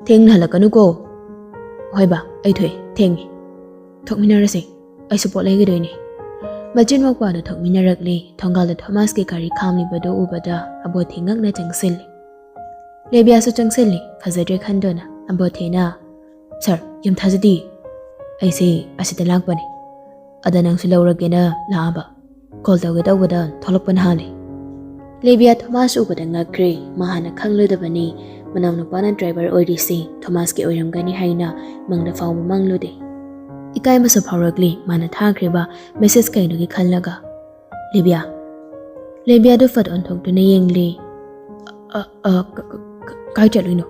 ꯊꯦꯡꯅ ꯍꯜꯂꯛꯀꯅꯨꯀꯣ꯫" "ꯍꯣꯏ ꯕꯥ, ꯑꯩ ꯊꯣꯛꯑꯦ, ꯊꯦꯡꯉꯦ꯫" "ꯊꯣꯛꯃꯤꯟꯅꯔꯁꯦ, ꯑꯩꯁꯨ ꯄꯣꯠ ꯂꯩꯒꯗꯣꯏꯅꯦ꯫" ꯃꯆꯤꯟ ꯃꯧꯄꯥꯗꯨ ꯊꯣꯛꯃꯤꯟꯅꯔꯛꯂꯦ꯫ ꯊꯣꯡꯒꯥꯜꯗ ꯊꯣꯃꯥꯁꯀꯤ ꯒꯥꯔꯤ ꯈꯥꯝꯂꯤꯕꯗꯨ ꯎꯕꯗ ꯑꯕꯣꯊꯦ ꯉꯛꯅ ꯆꯪꯁꯤꯜꯂꯤ꯫ ꯂꯦꯕꯤꯌꯥꯁꯨ ꯆꯪꯁꯤꯜꯂꯤ꯫ ꯐꯖꯗ꯭ꯔꯦ ꯈꯟꯗꯨꯅ ꯑꯕꯣꯊꯦꯅ, "ꯁꯥꯔ, ꯌꯥꯝ ꯊꯥꯖꯗꯦ꯫ ꯑꯩꯁꯦ ꯑꯁꯤꯗ ꯂꯥꯛꯄꯅꯦ꯫ ꯑꯗ ꯅꯪꯁꯨ ꯂꯧꯔꯒꯦꯅ ꯂꯥꯛꯑꯕ꯫ ꯀꯣꯜ ꯇꯧꯒꯦ ꯇꯧꯕꯗ ꯊꯣꯛꯂꯛꯄꯅ ꯍꯥꯜꯂꯦ꯫" ꯂꯦꯕꯤꯌꯥ ꯊꯣꯃꯥꯁ ꯎꯕꯗ ꯉꯛꯈ꯭ꯔꯦ꯫ ꯃꯍꯥꯛꯅ ꯈꯪꯂꯨꯗꯕꯅꯤ ꯃꯅꯥꯎꯅꯨꯄꯥꯅ ꯗ꯭ꯔꯥꯏꯚꯔ ꯑꯣꯏꯔꯤꯁꯤ ꯊꯣꯃꯥꯁꯀꯤ ꯑꯣꯏꯔꯝꯒꯅꯤ ꯍꯥꯏꯅ ꯃꯪꯗ ꯐꯥꯎꯕ ꯃꯪꯂꯨꯗꯦ꯫ ꯏꯀꯥꯏꯕꯁꯨ ꯐꯥꯎꯔꯛꯂꯤ ꯃꯥꯅ ꯊꯥꯈ꯭ꯔꯤꯕ ꯃꯦꯁꯦꯖ ꯀꯩꯅꯣꯒꯤ ꯈꯜꯂꯒ꯫ "ꯂꯦꯕꯤꯌꯥ꯫" ꯂꯦꯕꯤꯌꯥꯗꯨ ꯐꯠ ꯑꯣꯟꯊꯣꯛꯇꯨꯅ ꯌꯦꯡꯂꯤ꯫ "ꯑ, ꯑ, ꯑ, ꯀ-, ꯀ-, ꯀ-, ꯀꯥꯏ ꯆꯠꯂꯨꯏꯅꯣ?"